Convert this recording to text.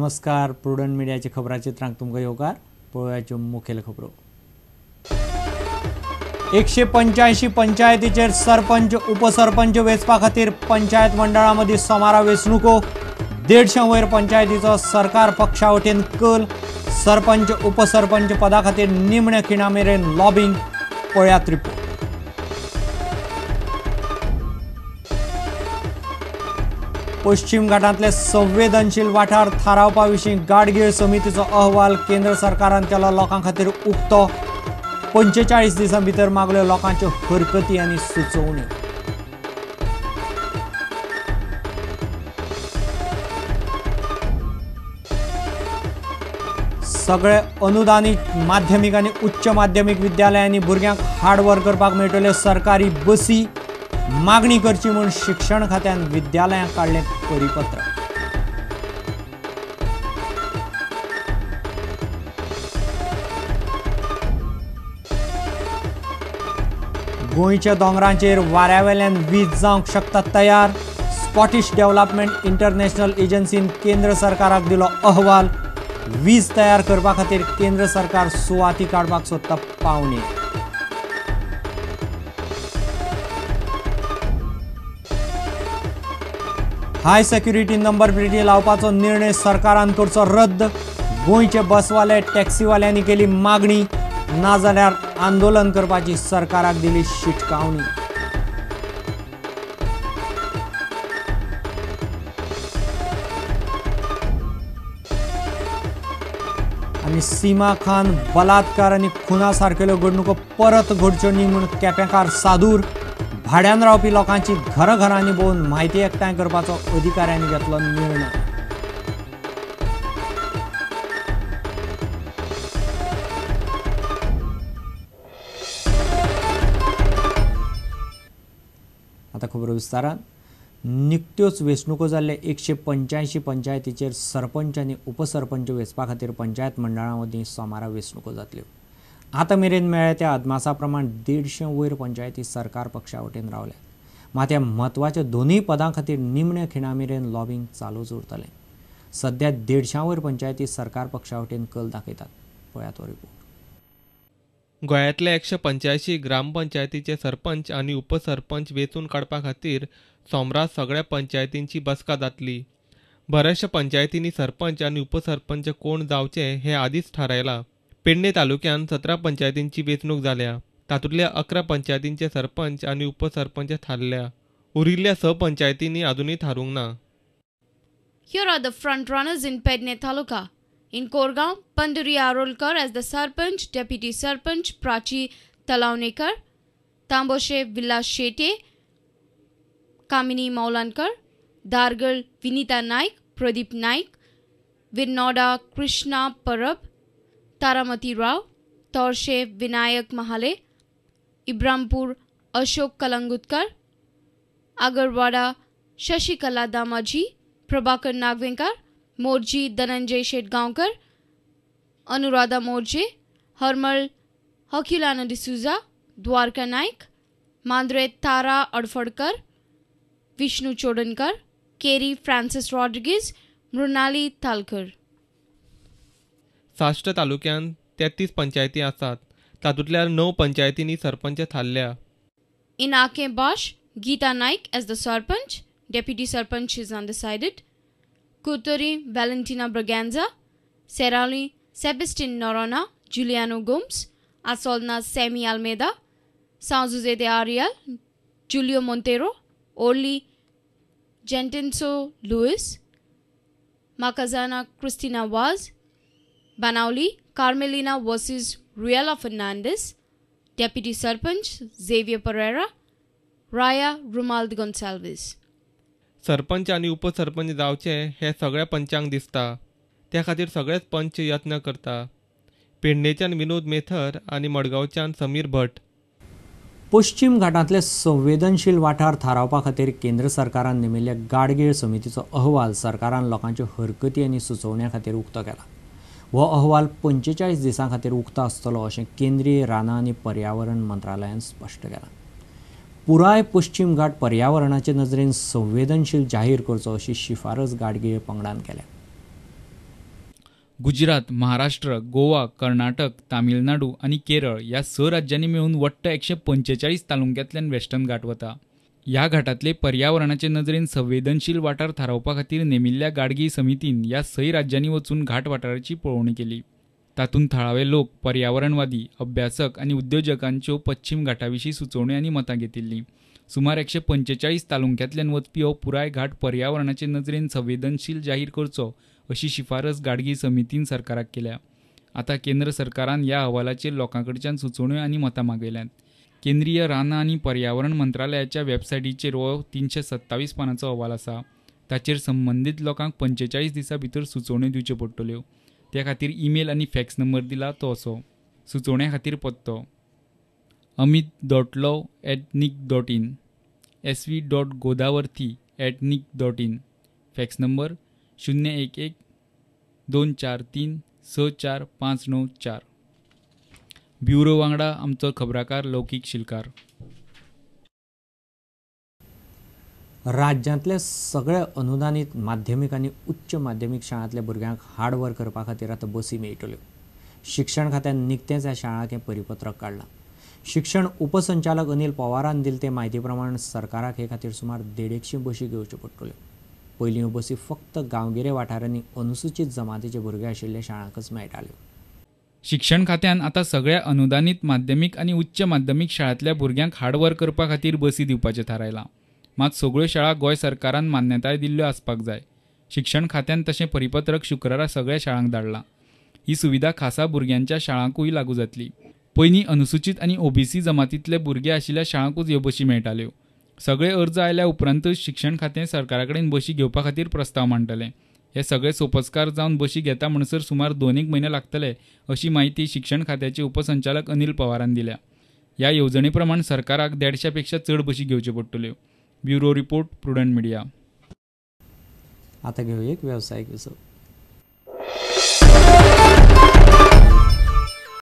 नमस्कार. प्रुडंट मिडियाच्या खबराचित्रांक तुमकां येवकार. पळोवयाच्यो मुखेल खबरो. 185 पंचायतीचेर सरपंच उपसरपंच वेंचपा खातीर पंचायत मंडळां मदीं सोमारा वेंचणुको. 150 वयर पंचायतीचो सरकार पक्षा वटेन कल. सरपंच उपसरपंच पदा खातीर निमण्या खिणा मेरेन लॉबींग. पळयात रिपोर्ट. पश्चिम घाटांतले संवेदनशील वाठार थारावपा विशीं गाडगीळ समितीचो अहवाल केंद्र सरकारान केलो लोकां खातीर उक्तो. 45 दिसां भितर मागल्यो लोकांच्यो हरकती आनी सुचोवण्यो. सगळे अनुदानीत माध्यमीक आनी उच्च माध्यमीक विद्यालयांनी भुरग्यांक हार्डवर्क करपाक मेळटल्यो सरकारी बसी. मागणी करची म्हूण शिक्षण खात्यान विद्यालयांक काडलें परिपत्र. गोंयच्या दोंगरांचेर वाऱ्यावेल्यान वीज जावंक शकता तयार. स्कॉटिश डेव्हलपमेंट इंटरनॅशनल एजन्सीन केंद्र सरकाराक दिलो अहवाल. वीज तयार करपा खातीर केंद्र सरकार सुवाती काडपाक सोदता पावणे. हाय सेक्युरिटी नंबर प्लेटी लावपाचो निर्णय सरकारान करचो रद्द. गोंयचे बसवाले टॅक्सीवाल्यांनी केली मागणी. नाजाल्यार आंदोलन करपाची सरकाराक दिली शिटकावणी. आनी सीमा खान बलात्कार आनी खुना सारकेल्यो घडणुको परत घडच्यो न्ही म्हूण केपेंकार सादूर. भाड्यान रावपी लोकांची घराघरांनी भोंवन म्हायती एकठांय करपाचो अधिकाऱ्यांनी घेतलो निर्णय. आतां खबरो विस्तारान. निकत्योच वेंचणुको जाल्ले 185 पंचायतीचेर सरपंच आनी उपसरपंच वेंचपा खातीर पंचायत मंडळां मदीं सोमारा वेंचणुको जातल्यो. आतां मेरेन मेळ्ळ्या त्या अदमासा प्रमाण 150 वयर पंचायती सरकार पक्षा वटेन रावल्यात. मात ह्या म्हत्वाच्या दोनूय पदां खातीर निमण्या खिणा मेरेन लॉबींग चालूच उरतलें. सध्या 150 वयर पंचायती सरकार पक्षा वटेन कल दाखयतात. पळयात हो रिपोर्ट. गोंयांतल्या 185 ग्रामपंचायतीचे सरपंच आनी उपसरपंच वेंचून काडपा खातीर सोमरा सगळ्या पंचायतींची बसका जातली. बऱ्याचशा पंचायतींनी सरपंच आनी उपसरपंच कोण जावचे हे आदींच थारायलां. पेडणे तालुक्यान 17 पंचायतींची वेंचणूक जाल्या. तातूंतल्या 11 पंचायतींचे सरपंच आनी उपसरपंच थारल्या. उरिल्ल्या 6 पंचायतींनी अजुनूय थारूंक ना. Here are the front runners in Pedne Taluka. In Korgaon, Panduri Arolkar as the Sarpanch, Deputy Sarpanch Prachi Talaunekar, Tamboshe Vilas Shete, Kamini Maulankar, Dargal Vinita Naik, Pradeep Naik, Virnoda Krishna Parab, Taramati Rao, Torshe Vinayak Mahale, Ibrampur Ashok Kalangutkar, Agarwada Shashikala Damaji, Prabhakar Nagvenkar, Morji Dhananjay Shetgaonkar, Anuradha Morje, Harmal Hakilana D'Souza, Dwarka Naik, Mandre Tara Adfadkar, Vishnu Chodankar, Keri Francis Rodriguez, Mrunali Talkar. Salcete तालुक्यान 33 पंचायती आसात. तातूंतल्या 9 पंचायतींनी sarpanch थारल्या. In Akem Bosch, Geeta Naik as the Sarpanch, Deputy Sarpanch is undecided. Kuturi Valentina Braganza, Serali Sebastian Norona, Juliano Gomes, Asolna Semi Almeida, San Jose de Ariel, Julio Montero, Orly Gentinso Luis, Macazana Cristina Vaz, Banauli Carmelina versus Ruela Fernandez, Deputy Sarpanch Xavier Pereira, Raya Rumaldo Gonsalves. Sarpanch आनी उपसरपंच जावचे हे सगळ्या पंचांक दिसता. त्या खातीर सगळेच पंच यत्न करता. पेडणेच्यान विनोद मेथर आनी मडगांवच्यान समीर भट. पश्चिम घाटांतले संवेदनशील वाठार थारावपा खातीर केंद्र सरकारान नेमिल्ल्या गाडगीळ समितीचो अहवाल सरकारान लोकांच्यो हरकती आनी सुचोवण्या खातीर उक्तो केला. हो अहवाल 45 दिसां खातीर उक्तो आसतलो अशें केंद्रीय रानां आनी पर्यावरण मंत्रालयान स्पश्ट केलां. पुराय पश्चिम घाट पर्यावरणाचे नजरेन संवेदनशील जाहीर करचो अशी शिफारस गाडगीळ पंगडान केल्या. गुजरात, महाराष्ट्र, गोवा, कर्नाटक, तामिळनाडू आनी केरळ ह्या 6 राज्यांनी मेळून वट्ट 145 तालुक्यांतल्यान वेस्टर्न घाट वता. ह्या घाटांतले पर्यावरणाचे नदरेन संवेदनशील वाठार थारावपा खातीर नेमिल्ल्या गाडगीळ समितीन ह्या 6 राज्यांनी वचून घाट वाठाराची पळोवणी केली. तातूंत थळावे लोक, पर्यावरणवादी, अभ्यासक आनी उद्योजकांच्यो पश्चिम घाटा विशीं सुचोवण्यो आनी मतां घेतिल्लीं. सुमार 145 तालुक्यांतल्यान वचपी हो पुराय घाट पर्यावरणाचे नदरेन संवेदनशील जाहीर करचो अशी शिफारस गाडगीळ समितीन सरकाराक केल्या. आतां केंद्र सरकारान ह्या अहवालाचेर लोकां कडच्यान सुचोवण्यो आनी मतां मागयल्यांत. केंद्रीय रानां आनी पर्यावरण मंत्रालयाच्या वेबसायटीचेर हो 327 पानांचो अहवाल आसा. ताचेर संबंदीत लोकांक 45 दिसां भितर सुचोवण्यो दिवच्यो पडटल्यो. त्या खातीर ईमेल आनी फॅक्स नंबर दिला तो असो. सुचोवण्या खातीर पत्तो amit.law@nic.in, sv.godavarthi@nic.in, fax number 011 243 64594. Bureau वांगडा आमचो खबराकार लौकीक शिलकार. राज्यांतल्या सगळ्या अनुदानीत माध्यमीक आनी उच्च माध्यमीक शाळांतल्या भुरग्यांक हार्डवर्क करपा खातीर आतां बसी मेळटल्यो. शिक्षण खात्यान निकतेंच ह्या शाळांक हें परिपत्रक काडलां. शिक्षण उपसंचालक अनिल पवारान दिले ते म्हायती प्रमाण सरकाराक हे खातीर सुमार 150 बशी घेवच्यो पडटल्यो. पयलीं ह्यो बसी फक्त गांवगिरे वाठारांनी अनुसूचित जमातीचे भुरगे आशिल्ल्या शाळांकच मेळटाल्यो. शिक्षण खात्यान आतां सगळ्या अनुदानीत माध्यमीक आनी उच्च माध्यमीक शाळांतल्या भुरग्यांक हार्डवर्क करपा खातीर बसी दिवपाचें थारायलां. मात सगळ्यो शाळा गोंय सरकारान मान्यताय दिल्ल्यो आसपाक जाय. शिक्षण खात्यान तशें परिपत्रक शुक्रारा सगळ्या शाळांक धाडलां. ही सुविधा खासा भुरग्यांच्या शाळांकूय लागू जातली. पयलीं अनुसूचित आनी ओबीसी जमातींतले भुरगे आशिल्ल्या शाळांकूच ह्यो बशी मेळटाल्यो. सगळे अर्ज आयल्या उपरांतच शिक्षण खातें सरकारा कडेन बशी घेवपा खातीर प्रस्ताव मांडटलें. हे सगळे सोपस्कार जावन बशी घेता म्हणसर सुमार 2-1 म्हयने लागतले अशी म्हायती शिक्षण खात्याचे उपसंचालक अनिल पवारान दिल्या. ह्या येवजणे प्रमाण सरकाराक 150 पेक्षा चड बशी घेवच्यो पडटल्यो. Bureau report, Prudent Media. आता घेऊया एक व्यावसायिक विसव.